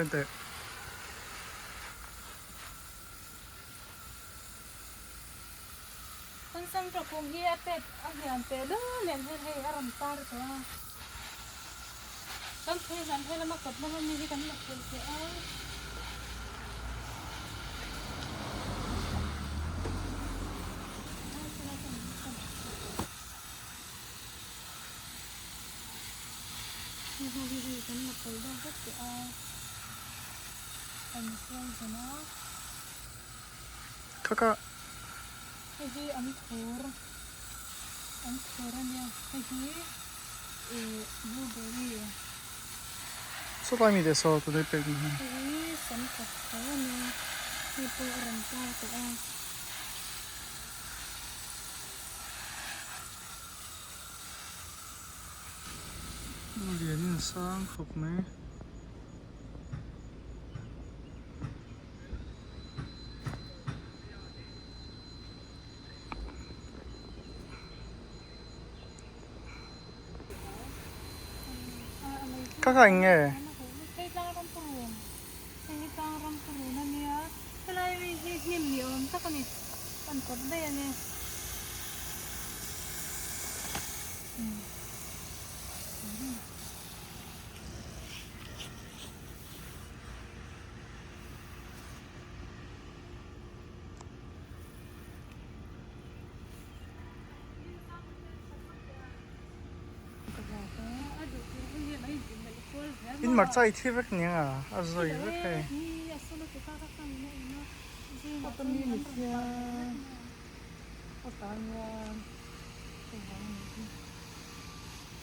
Teh. Kan sam ṭawkung hi a pet a hniam teh lul nen hian hei a rawn par tawh a. Kan phui hlan he lama kawt lama mi hi kan la phui teh a. Hei ho hi hei kan la pawlh deuh vek teh a an siam zen a. Kha kha. Hei hi an thur an thur a nia hei hi ih blueberry. Chulai mi te saw tunai pek ni hian. Hei hi sam khat tho a nia hei pawh a rawn tar tawh a. Lian in a sang khawp mai. Ka kha eng nge? Hei tlang ram purun hei hi tlang ram purun a nia helai mi hi hnim ni awm tak a ni an kawt daih a ni. In hmarcha i thi vek nia a zawi vek hei.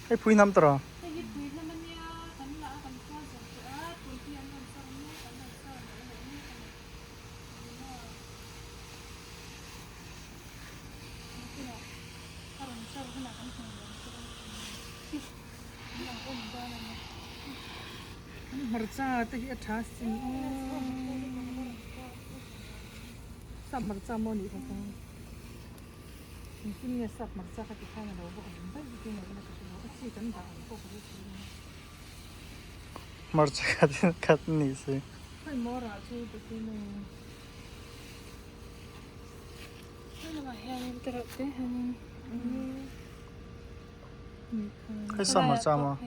Hei pui hnam tawh a. Hmarcha te hi a tha sin aw sap hmarcha maw nih kha chuan engtin nge sap hmarcha kha ti khan a lo va awm daih bik in a ka hre lo a chi kan dah ang pawh ka hre thei lo. Hmarcha khat in khat ni si. Khawi maw rah chu ti khi nge. Hei sap hmarcha maw.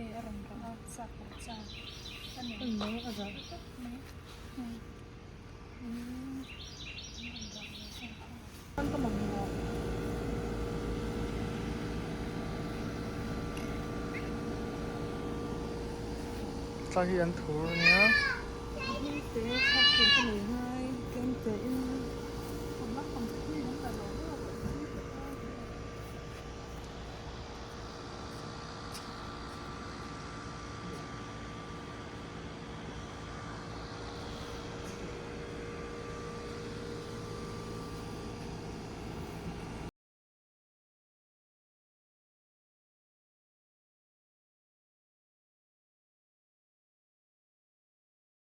Tlai hi an thur ania.